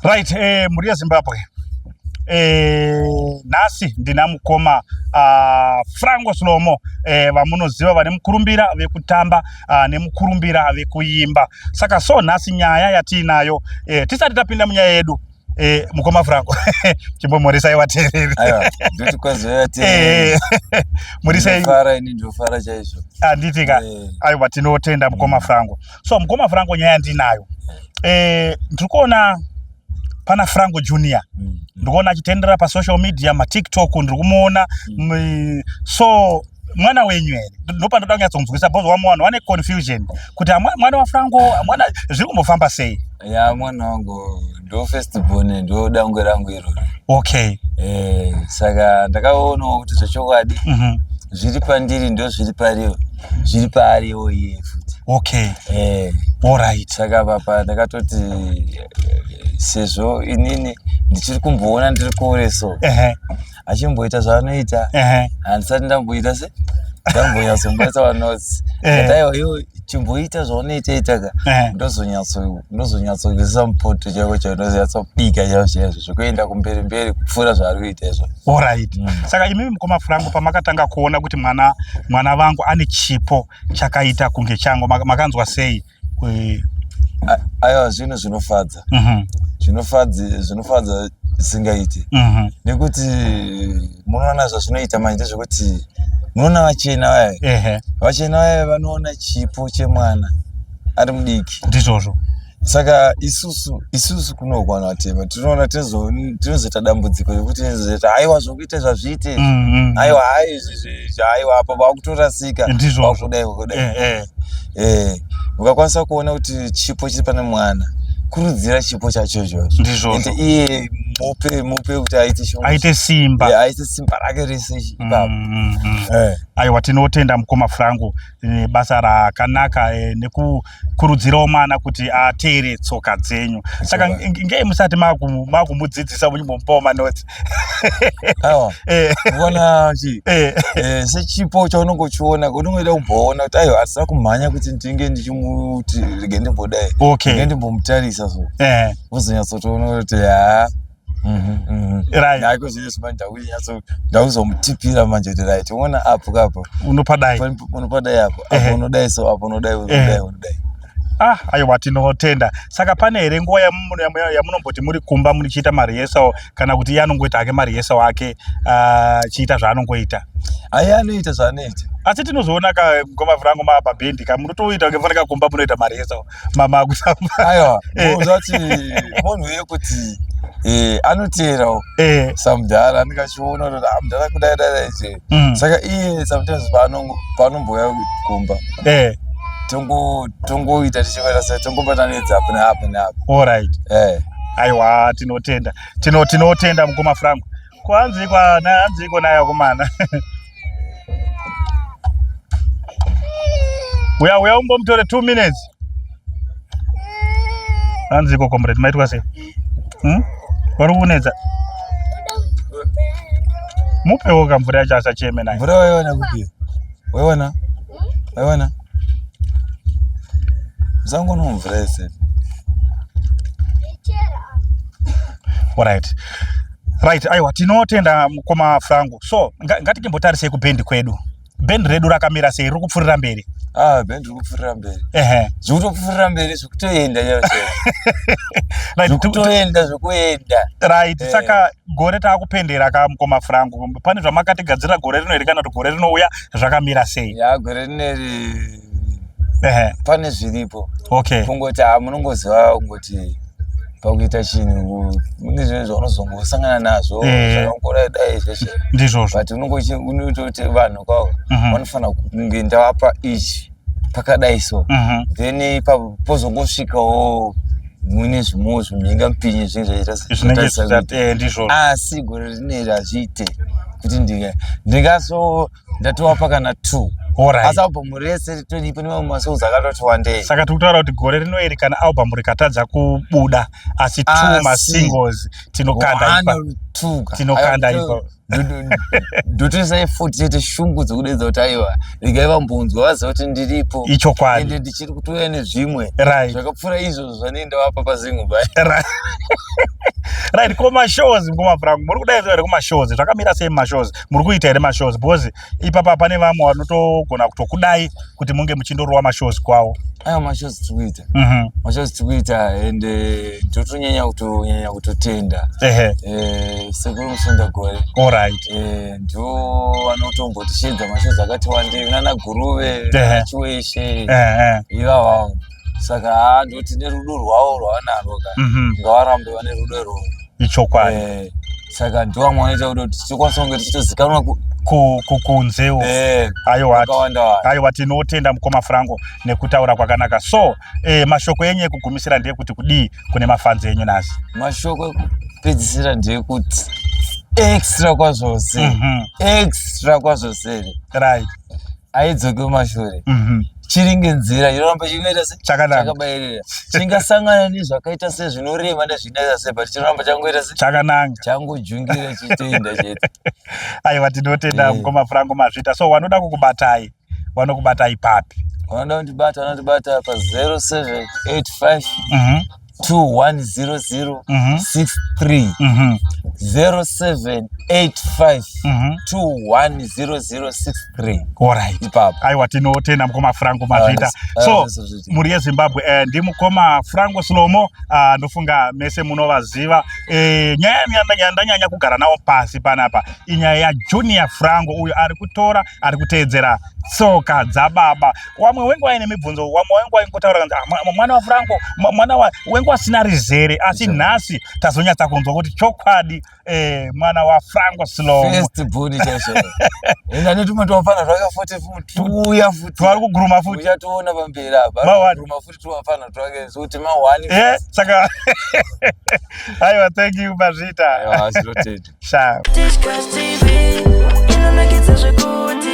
Right, mhuri yeZimbabwe, nhasi ndina mukoma Franco Slomo, vamunoziva vane mukurumbira vekutamba nemukurumbira vekuimba. Saka so nhasi nyaya yatiinayo, tisati tapinda munyaya yedu, mukoma Franco, chimbomhoresai vateereri. Aiwa, ndoti kwaziva vateereri. Murisei? Ndinofara ini, ndinofara chaizvo. Handiti ka? Aiwa, tinotenda mukoma Franco. So mukoma Franco, nyaya yandinayo, ndiri kuona pana Franco Junior, ndikuona achitenderera pasocial media, maTikTok, ndiri kumuona. So mwana wenyu here? Ndopandoda kunyatsonzwisa, because vamwe vanhu vane confusion kuti mwana waFranco, mwana zviri kumbofamba sei? Ya, mwana wangu ndo first born, ndo dangwe rangu iroro. Saka ndakaonawo kuti zvechokwadi zviri pandiri ndo zviri pariwo, zviri paariwo iye futi. Saka papa ndakatoti sezvo inini ndichiri kumboona ndiri kure, so achimboita zvaanoita, handisati ndamboita se ndambonyatsomubaisa vanotsi. Aiwa, iwe chimboita zvaunoita itaka, ndozonyatsokuisa mupoto chako chao, ndozonyatsobika chaiko chaizvo zvekuenda kumberi mberi kupfuura zvaari kuita izvo. Alright. Saka imimi mukoma Franco, pamakatanga kuona kuti mwana vangu ane chipo chakaita kunge changu, makanzwa sei? Aiwa, zvinhu zvinofadza, zvinofadza zvisingaiti, nekuti munoona zvazvinoita manje ndezvekuti munoona vachena vaya, vachena vaya vanoona chipo chemwana ari mudiki. Ndizvozvo. Saka isusu kunokwana vatema tinoona tinozoita dambudziko rekuti tinozoita, aiwa, zvokuita zvazviite, aiwa, hai, aiwa, apa vakutorasika. Ndizvozvo. Wakudai, wakudai. Ukakwanisa kuona kuti chipo chiri pane mwana, kurudzira chipo chacho ichocho. Ndizvozvo. Ende iye mupe kuti aite shungu, aite simba. Aite simba rake rese ipapo. Aiwa, tinotenda mukoma Franco basa rakanaka, nekukurudzirawo mwana kuti ateere tsoka dzenyu. Saka ngei musati makumudzidzisa, muchimbomupawo manotsi? Aiwa, kuona chi sechipo chaunonge uchiona, unongoida kumboona kuti aiwa, asina kumhanya kuti ndinge ndichimuti rege ndimbodai, rege ndimbomutarisa, so wozonyatsotoona kuti ha. Aikozvinezvi manje ndakuzomutipira manje kuti right, uona apo kapo unopadai. Unopadai apo, apo unodai, so apo unodai, unodai, unodai. Ah, aiwa, tinotenda. Saka pane here nguva yamunomboti muri kumba muchiita marehearsal, kana kuti iye anongoita hake marehearsal ake, achiita zvaanongoita? Ai, anoita zvaanoita. Asi tinozoona ka mukoma Franco mapabhendi ka, munotoita kunge fanika kumba munoita marehearsal makutamba. Aiwa, uzati munhu wekuti anoteerawo samudhara, anenge achiona kuti ah, mudhara kudai dai dai. Saka iye sometimes paanombouya kumba, tongoita tichikuita se tongobatanidza apo neapo neapo. Alright. Aiwa, tinotenda. Tinotenda mukoma Franco. Kwanziko hanziko naye akomana. Uya, uya umbomutore 2 minutes. Hanziko comrade, maitwa sei? Vari kunetsa. Mupewo kamvura yacho asacheme naye. Mvura waiona kupi? Waiona, waiona? Musangonwa mvura yese. Alright, aiwa, tinotenda mukoma Franco. So ngatikimbotarisei kubhendi kwedu. Bhendi redu rakamira sei? Riri kupfuurira mberi? Ah, bhendi riri kupfuurira mberi. Zvekutopfuurira mberi, zvekutoenda chaizvo. Zvekutoenda, zvekuenda. Right. Saka gore taakupendera ka, mukoma Franco, pane zvamakatigadzirira gore rino here, kana kuti gore rinouya zvakamira sei? Ya, gore rineri pane zviripo. Kungoti ha, munongoziva kungoti pakuita chinhu mune zvinhu zvaunozongosangana nazvo zvakangora dai zveshe. Ndizvozvo. But unototi vanhu kwavo vanofanira kunge ndavapa ichi pakadai, so then ipapo pozongosvikawo mune zvimwewo zvimhinga mupinyi, zvinenge zvaita zvinenge ndizvozvo. Asi gore rineri hazviite kuti ndingaso ndatovapa kana two, asi album rese ritoripo nemamwe masongs akatoti wandei. Saka tiri kutaura kuti gore rino iri, kana album rikatadza kubuda, asi two masingles tinokanda ipa. Tinokanda ipa. Ndotoisai futi chete shungu dzekudedza kuti aiwa, regai vambonzwa, vaziva kuti ndiripo. Ichokwadi. Ende ndichiri kutouya nezvimwe zvakapfuura izvozvo zvanei ndavapa pasingle pai. Right, ko mashows, mukoma Frank, muri kudaidzwa here kumashows? Zvakamira sei mumashows? Muri kuita here mashows? Because ipapa pane vamwe vanotogona kutokudai kuti munge muchindorowa mashows kwavo. Ayo mashows tiri kuita. Mashows tiri kuita and ndotonyanya kutonyanya kutotenda. Sekuru Musundagore. All right. Ndo vanotombotisheedza mashows akati wandei nana Guruve, nana Chiweshe. Ivavavo. Saka haa ndoti nerudo rwavo rwavanarwo ka. Ngavarambe vane rudo irworwo. Ichokwadi. Saka ndo vamwe vanoita kuti tichikwanisa kunge tichitozikanwa kunzewo. Aiwa, aiwa, tinotenda mukoma Franco nekutaura kwakanaka. So mashoko enyu ekugumisira ndeyekuti kudii kune mafans enyu nhasi? Mashoko ekupedzisira ndeyekuti extra kwazvose. Extra kwazvose. Right. Aidzoke kumashure. Chiringe nzira chinoramba chingoita se chakabayirira. Chingasangana nezvakaita sezvinorema nezvinoita se, but chinoramba changoita se chakananga, changojungira chichitoenda chete. Aiwa, tinotenda mukoma Franco, mazvita. So wanoda kukubatai vanokubatai papi? Vanoda kundibata vanondibata pa 0785 2100 63. 0785 210063. Alright. Ipapo. Aiwa, tinotenda mukoma Franco, mazvita. So mhuri yeZimbabwe, ndimukoma Franco Slomo. Ndofunga mese munovaziva. Nyaya yandanyanya kugara nawo pasi panapa inyaya yaJunior Franco, uyo ari kutora, ari kuteedzera tsoka dzababa. Wamwe wenge waine mibvunzo, wamwe wenge waingotaura kanzi, "Ah, mwana waFranco, mwana wa wenge wasina rizere," asi nhasi tazonyatsa kunzwa kuti chokwadi mwana waFranco Slomo. First born chaizvo. Enda netumwe twafana twakafote tuuya futi. Twari kuguruma futi. Uchatoona pamberi apa. Mawani. Kuguruma futi twafana twake sokuti mawani. Saka aiwa, thank you, mazvita. Aiwa, zvinotenda. Sha. Tichkach TV inonakidza zvekuti.